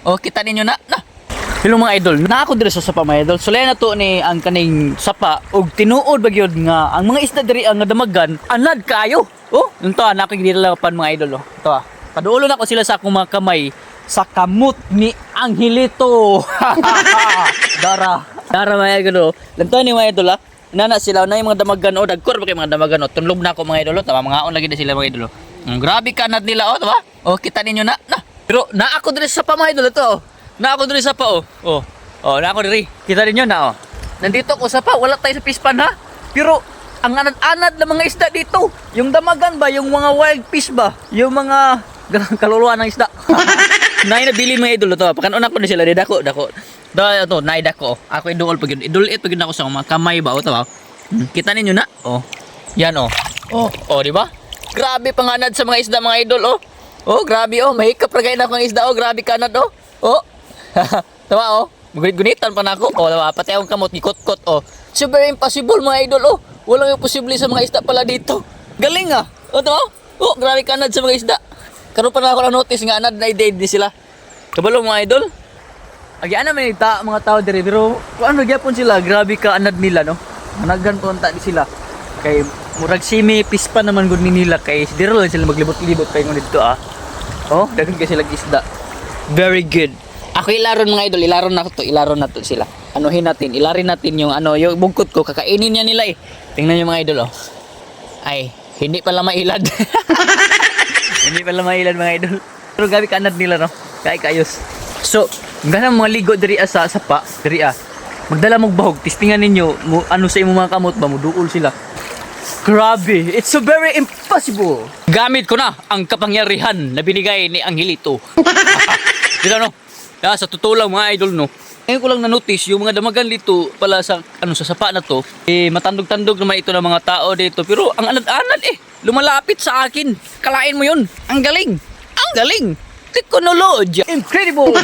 Oh, kita ninyo na. Na. Hello mga idol, na ako diri sa sapa, mga idol. Sulayan na to ni ang kaning sapa og tinuod ba gyud nga ang mga isda diri ang nga damagan anad kaayo. Oh, unto na ako gidalapan, mga idol, oh. Ito ah. Paduolo na ko sila sa akong mga kamay sa kamot ni Angelito. Dara. Dara, mga idol, oh. Lantaw ni, mga idol, ah. Nana sila na yung mga damagan, oh, dagkor ba kay mga damagan, oh. Tunlog na ako, mga idol, oh. Tama mga on lagi na sila, mga idol, oh. Grabe kanad nila, oh, tama? Oh, kita ninyo na. Na. Pero na ako diri sa sapa, mga idol, ito, oh. Na ako diri sa pa, oh. Oh. Oh, na ako diri. Kita ninyo na, oh. Nandito ako sa pa, wala tayo sa pispan, ha. Pero ang anad-anad na mga isda dito. Yung damagan ba, yung mga wild fish ba, yung mga kaluluwa ng isda. Nay nabili, mga idol, to. Pakanon ako na sila di dako dako. Da to nay dako. Ako iduol pag yun. Idulit pag yun ako sa mga kamay ba o to ba. Kita ninyo na. Oh. Yan oh. Oh, oh, di ba? Grabe panganad sa mga isda, mga idol, oh. Oh, grabe oh, mahikap ra kay na akong isda oh, grabe kanad oh. Oh. Tama oh. Magunit-gunitan pa na ako. Oh, tama, pati akong kamot gikot-kot oh. Super impossible, mga idol, oh. Walang imposible sa mga isda pala dito. Galing ah. Oh, tama? Oh, grabe kanad sa mga isda. Karon pa na ako na notice nga anad na ide ni sila. Kabalo, mga idol. Agi ana may ta mga tao diri pero kung ano gyapon sila, grabe ka anad nila, no. Managan po unta ni sila. Kay murag simi pispa naman gud ni nila kay diri lang sila maglibot-libot kay ngunit dito ah. Oh, daghan kay sila isda. Very good. Ako ilaron, mga idol, ilaron na to, ilaron na to sila. Anuhin natin, ilarin natin yung ano, yung bungkot ko, kakainin niya nila eh. Tingnan niyo, mga idol, oh. Ay, hindi pala mailad. Hindi pala mailad, mga idol. Pero gabi kanad nila, no? Kay kayos. So, ganang mga ligo diri ah, sa sapa, diri ah. Magdala mong bahog, testingan ninyo mo, ano sa imong mga kamot ba muduol sila. Grabe, it's so very impossible. Gamit ko na ang kapangyarihan na binigay ni Angelito. Dito no? Ah, sa totoo lang, mga idol, no. Ngayon ko lang na-notice yung mga damagan dito pala sa ano sa sapa na to, eh matandog-tandog naman ito ng mga tao dito. Pero ang anad-anad eh, lumalapit sa akin. Kalain mo 'yun. Ang galing. Ang galing. Technology. Incredible.